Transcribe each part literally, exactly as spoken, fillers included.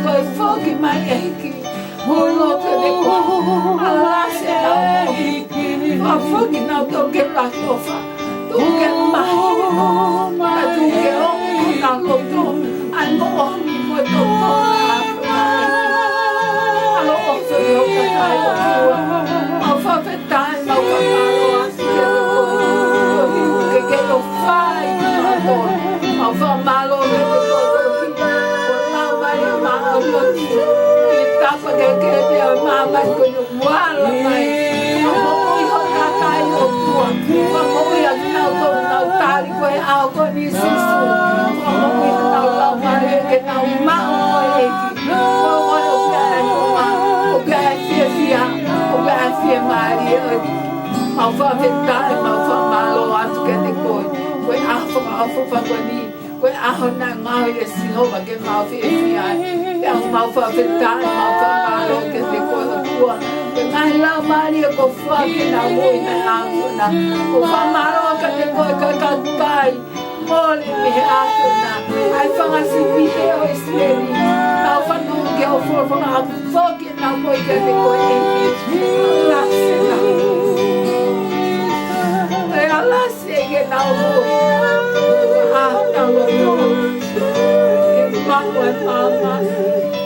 Ko e foki mai ʻEiki. Mo loto ʻEiki. Alasi ʻenau moʻui. Fakafoki kinautolu ke lahi ʻofa. Tuku ke mahino. Ka tuku ke ongo ki honau loto. ʻA e moʻoni mo e totonu. ʻAlo ʻofa ʻi ho kakai ʻOtua. Mau fakafetaʻi, mau fakamālō atu kiate koe. Ke ke ʻofa ʻi mātou. Mau fakamālō kiate koe. Ko e laumālie māʻoniʻoni. Ke tapa ke ke pea māmani ko e vala mai. Fakamoʻui ho kakai ʻOtua. Fakamoʻui ʻa kinautolu ʻoku nau tali koe he ʻaho ko eni Sīsū. Fakamoʻui honau laumālie ke nau maʻu koe ʻEiki. Ko koe ʻoku ʻi ai e ʻofa, ʻoku ʻi ai e fiefia, ʻoku ʻi ai e fiemālie ʻEiki. Mau fakafetaʻi, mau fakamālō atu kiate koe. Ko e ʻaho fakaʻofoʻofa ko eni. Ko e ʻaho naʻe ngaohi ʻe Sihova ke mau fiefia ai. Pea ʻoku mau fakafetaʻi, mau fakamālō kiate koe ʻOtua. Ko e ngaahi laumālie kuo foaki ʻenau moʻui he ʻaho na. ʻOku fakamālō kiate koe ka kakai. Mole mei he ʻaho na. ʻA e fanga sipi ʻo ʻIsileli. Nau fanongo ki hoʻo folofola ʻo foaki ʻenau moʻui kiate koe ʻEiki. Alasi ʻenau moʻui. Ke alasi ʻEiki ʻenau moʻui. ʻA honau loto. Ke maʻu e maama.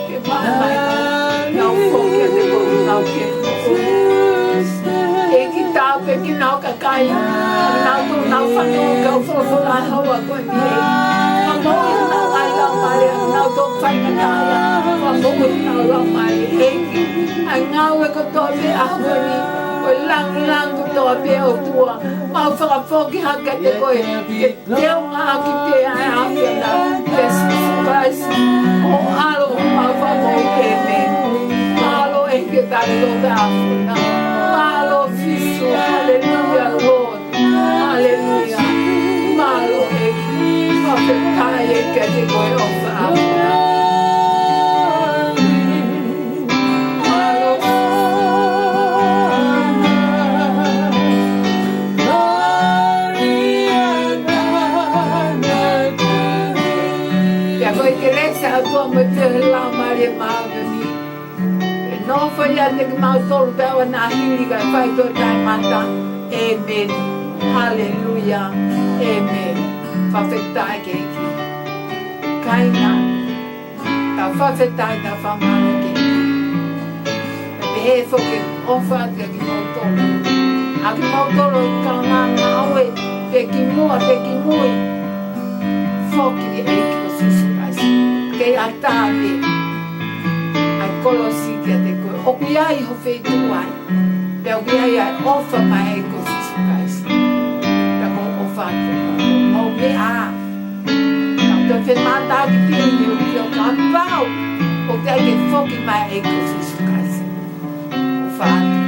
Ke maʻu mai. Nau foki kiate koe nau ke. ʻEiki tāpuekina ho kakai. Nau, nau fanongo ki hoʻo folofola he ʻaho ko eni. Fakamoʻui honau ngaahi laumālie, nau tō faingataʻaʻia. Fakamoʻui honau laumālie ʻEiki. ʻA e ngāue kotoa pē ʻaho ko eni. Ko e lāngilangi kotoa pē ʻOtua. Mau fakafoki hake kiate koe. Ke teunga ʻaki pē ʻa e ʻAfiona. Pea Sīsū Kalaisi. Ko ho ʻAlo mau fakamoʻui pē. Mālō ʻEiki ke tali ʻo ka ʻAfiona. Mālō Sīsū. Hallelujah, Lord. Haleluia. Mālō ʻEiki. Fakafetaʻi ʻEiki kiate koe ʻofa. Mālō. Pea ko e kelesi ʻa e ʻOtua mo e feohi ʻa e Laumālie Māʻoniʻoni. Ke nofo ʻiate kimautolu pea ʻoua naʻa hili kae fai ʻo taʻengata. ʻĒmeni. Haleluia. ʻĒmeni. Fakafetaʻi ki he ʻEiki. Kāinga, tau fakafetaʻi, tau fakamālō ki he ʻEiki. Pea pehē foki ʻofa atu kiate kimoutolu. ʻA kimoutolu ʻoku kaungā ngāue, pe ki muʻa, pe ki mui. Foki ki he ʻEiki ko Sīsū Kalaisi. Kei ʻatā pē ʻa e kolosi kiate koe. ʻOku ʻi ai ho feituʻu ai. Pea ʻoku ʻi ai ʻa e ʻofa mai ʻa e ʻEiki ko Sīsū Kalaisi. Pea ko e ʻofa atu. Mau meʻa. Tau toe femātaaki pē ni ʻo kapau ʻoku ʻikai ke foki mai ʻa e ʻEiki ko Sīsū Kalaisi. ʻOfa atu.